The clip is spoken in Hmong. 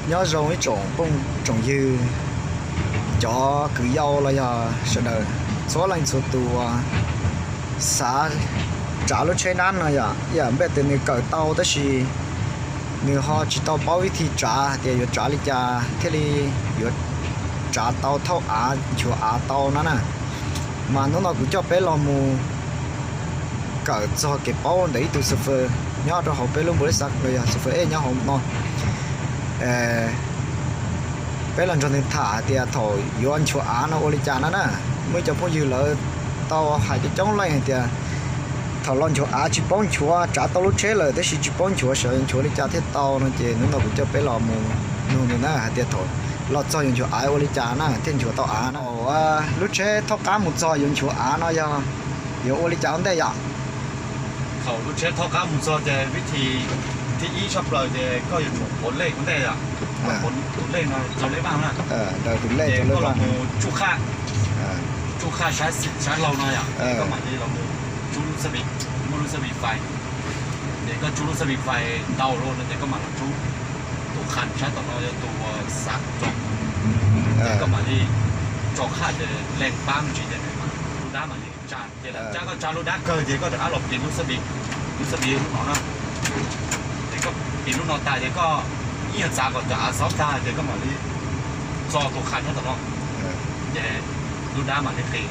Nyob zoo ib tsoom phooj tsoom ywg, cov kwv yau los yog sawv daws txhua leej txhua tus uas xav tsav lub tsheb nab no yom, yam npej tias nws kawm tau tab sis nws ho tsis tau paub vib thi tsav hais tias yuav tsav li cas thiaj li yuav tsav tau thauj av nchuav av tau no na. Mas hnub no kuv coj peb los mus kawm txog kev paub ntawm ib tug xu fw nyob rau hauv peb lub npau li xav los yog xu fw ej nyob hauv no. Peb los nrog nws tham hais tias thaum yuav nchuav av no ua li cas no na. Muaj ib cov phooj ywg lawv tau hais coob coob leej hais tias thaum los nchuav av tsis paub nchuav, tsav tau lub tsheb lawm tab sis tsis paub nchuav, xyov yuav nchuav li cas thiaj tau no ces hnub no kuv coj peb los mus nug nws na hais tias thaum los txog yuav nchuav av ua li cas na thiaj nchuav tau av na. Thaum lub tsheb thaub qab mus txog yuav nchuav av no yog yuav ua li cas ua ntej yom? Thaum lub tsheb thaub qab mus txog ces vib thi thib ib tshaj plaws ces koj yuav tsum pauv lej ua ntej yom. Koj pauv tus lej no rau lej vaj na. Ces koj los mus tsuj qhaj, tsuj qhaj sab laug no yom, koj mam li los mus tsuj lub xab pis, muaj lub xab pis fais. Ces koj tsuj lub xab pis fais tau lawm no ces koj mam los tsuj tus qhas sab tom no yog tus xav tso. Ces koj mam li tso qhaj ces leej pab me ntsis ces lub dab mam li tsa. Ces lawv tsa koj tsa lub dab kawg ces koj rov qab los piv lub xab pis, lub xab pis lub no na. Ces koj piv lub no tas ces koj ib nyuag txav kom cov av xob tag ces koj mam li tso tus qhas nyob tom no, ces lub dab mam li qis.